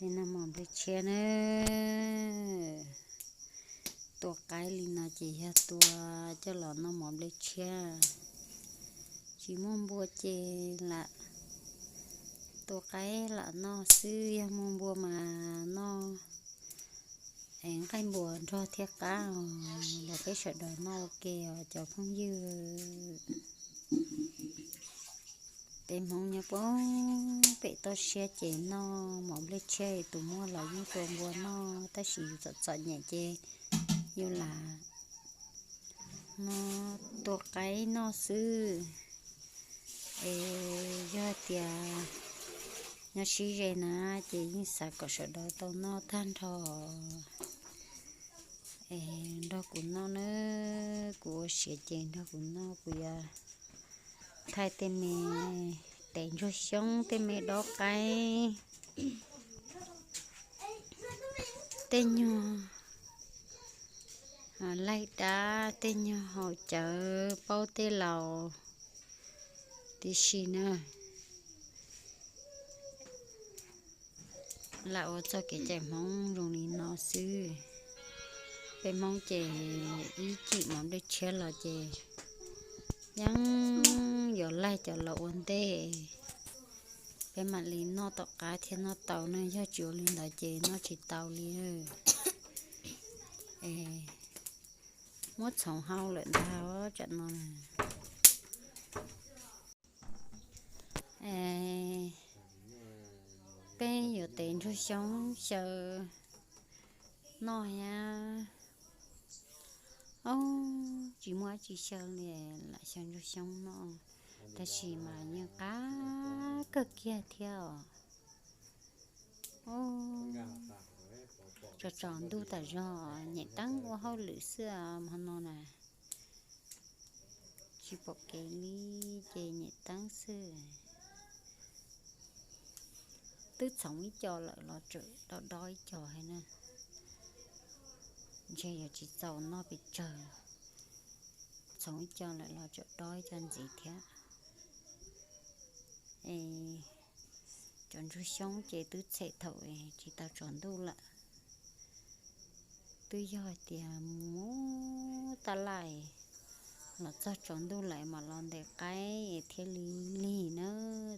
Noj mov nplej tshiab na. Tua qaib li no ces yog tua coj los noj mov nplej tshiab. Tsis muaj npua ces lam tua qaib lam noj xwb, yog muaj npua mas noj es nqaij npua nrog thiab qab os. Los peb sawv daws noj ua ke os cov phooj ywg. Peb Hmoob nyob puag pem toj siab ces noj mov nplej tshiab, tus muaj los yeej tua npua noj, tab sis yus txom txom nyem ces yus lam no tua qaib noj xwb. Es yog tias nyob sib ze na ces yeej xav kom sawv daws tau noj tag nrho. Es nrog kuv noj na, kuv ua siav ces nrog kuv noj, kuv yuav thaij tej me tes ntsuag xyoob, tej me dob qaib, tej nyuag laig dab, tej nyuag haus cawv, paub tej laus tib si na. Lam ua txoj kev cai Hmoob zoo li no xwb. Peb Hmoob ces ib cim mov nplej tshiab los ces yeej yuav laig cov laus ua ntej, peb mam li noj tom qab thiaj noj tau na. Yog tsis ua li ntawd ces noj tsis tau li. Es muab txhoov hau lawm ntag tsam no. Peb yuav tev ntsuag xyoob xyaw noj thiab. Ob, tsis muaj dab tsi xyaw li, lam xyaw ntsuag xyoob noj, tab sis mas yeej qab kawg kiag thiab os. Tso tso ntuj tas zog, nyem teeb ua hauj lwm xwb hmo no na. Tsis pom kev li ces nyem teeb xwb. Twb txhoov ib co lawm los tseem dob dob ib co hais na. Ntshe yog tsis txaus noj pes tsawg, txhoov ib co lawm los tseem dob ib co ntxiv thiab. Es cov ntsuag xyoob ces twb txhem thaum tsis tau tsaus ntuj lawm. Twb yog hais tias mus tab laj los txog tsaus ntuj lawm mam los ntes qaib es thiaj li lig na,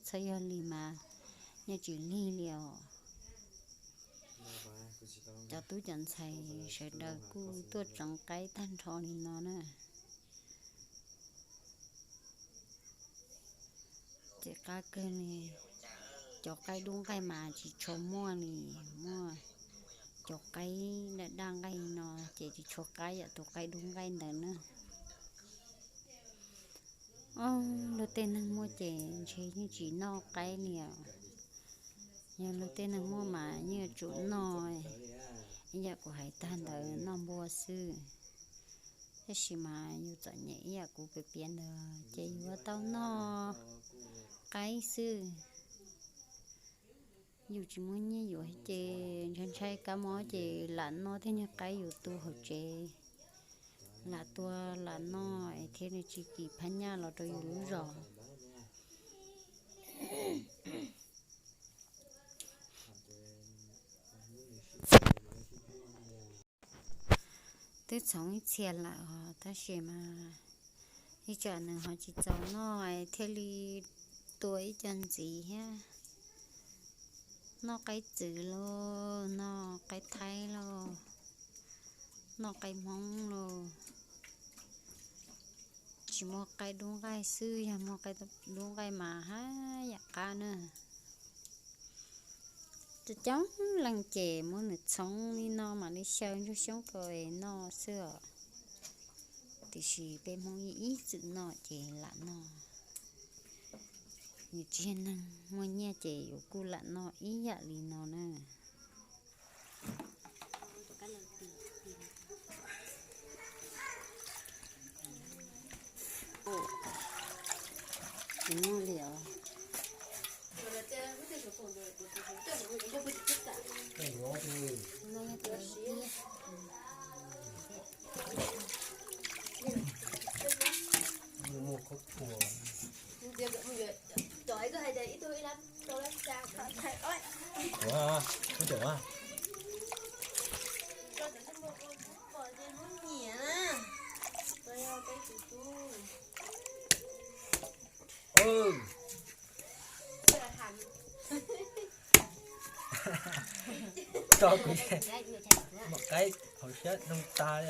txhob yog lig mas yeej tsis lig li os. Cov tub cov ntxhais sawv daws kuj tuaj tseev qaib tag nrho li no na. Ces qab kawg li, cov qaib dub nqaij mas tsis tshua muaj li, muaj cov qaib daj daj nqaij no ces tsis tshua qab yam tus qaib dub nqaij ntawd na. Ob, luag tej neeg muaj ces ntshe yeej tsis noj qaib li os. Yog luag tej neeg muaj mas yeej yuav tsum noj, ib yam kuv hais tag ntawd noj npua xwb. Tab sis mas yus txom nyem ib yam kuv piav piav ntawd ces yuav tau noj qaib xwb. Yus tsis muaj nyiaj yuav ces ntshai ntshai kab mob ces lam noj tej nyuag qaib yus tu hauv tsev, lam tua lam noj es thiaj li tsis kis phab nyaj los rau yus lub zos. Twb txhoov ib txhia lawm os, tab sis mas ib tsam nws ho tsis txaus noj thiaj li tua ib co ntxiv thiab. Noj qaib txwv lauj, noj qaib thaib lauj, noj qaib hmoob lauj. Tsis muaj qaib dub nqaij xwb, yog muaj qaib dub nqaij mas haj yam qab na. Cov coob leej ces muab nws txhoov li no mam li xyaw ntsuag xyoob rau es noj xwb os. Tiam sis peb Hmoob yeej ib txwm noj ces lam noj. Yus tsis yog neeg muaj nyiaj ces yus kuj lam noj ib yam li no na. Ua, Ua cov a. Tso kuv mom qaib hauv siab noog tas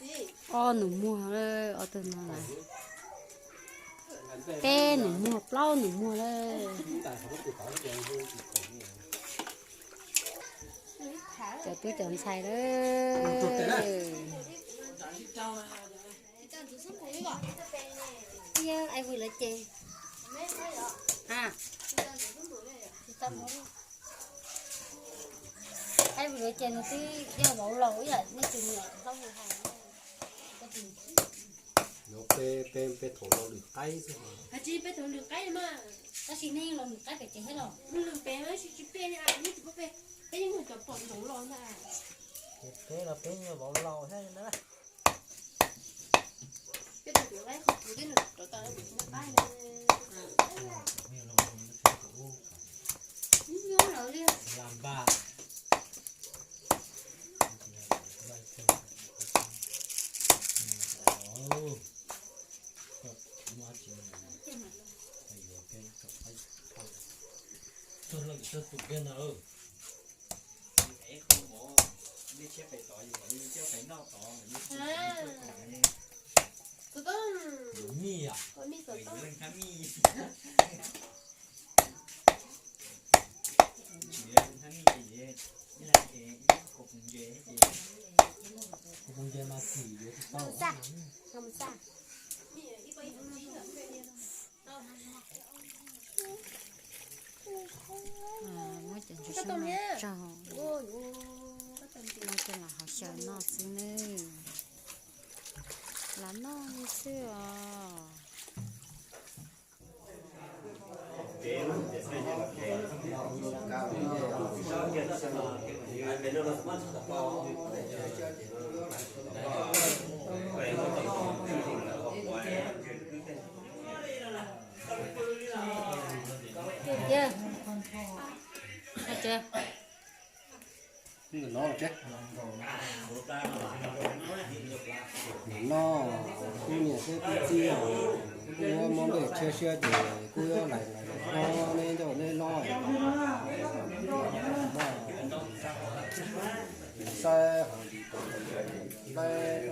li. Ob nus muag, ob tug no na. Peb nus muag, plaub nus muag lawm. Cov tub cov ntxhais lawm. Ai vwm lawv ces. Ai vwm lawv ces nws twb yog vauv laus ib yam nej tus niam hlob hais. Peb, peb thaum laus lwm qaib xwb. Hais tsis peb thaum lwm qaib mas. Tab sis nej yeej los lwm qaib pem ces thiab los? Lwm pem mas tsis peb, peb yeej mus cov pom ntsoov los ntag. Ces peb los peb yog vauv laus thiab na. Peb tus laib qhov kuv twb rov tau tus qaib na. Nyob lawm li. Mij, mij. Muab cov ntsuag sab no tsaug, muab coj los hauv xyaw noj xwb nawb. Los noj li xwb os. No, kuv niam thiab kuv txiv, kuv yuav muab npe tshia siab ces kuv yuav laim laim hlob neb coj neb hlob. Saib, saib,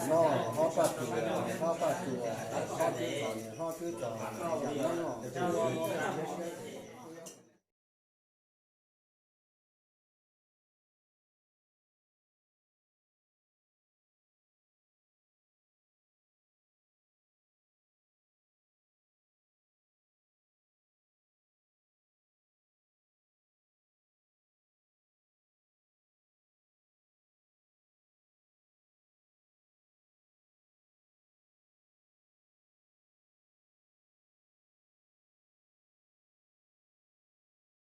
Noj hlob paj tuam, hlob paj tuam, hlob twb txom, hlob twb txom, yam no no.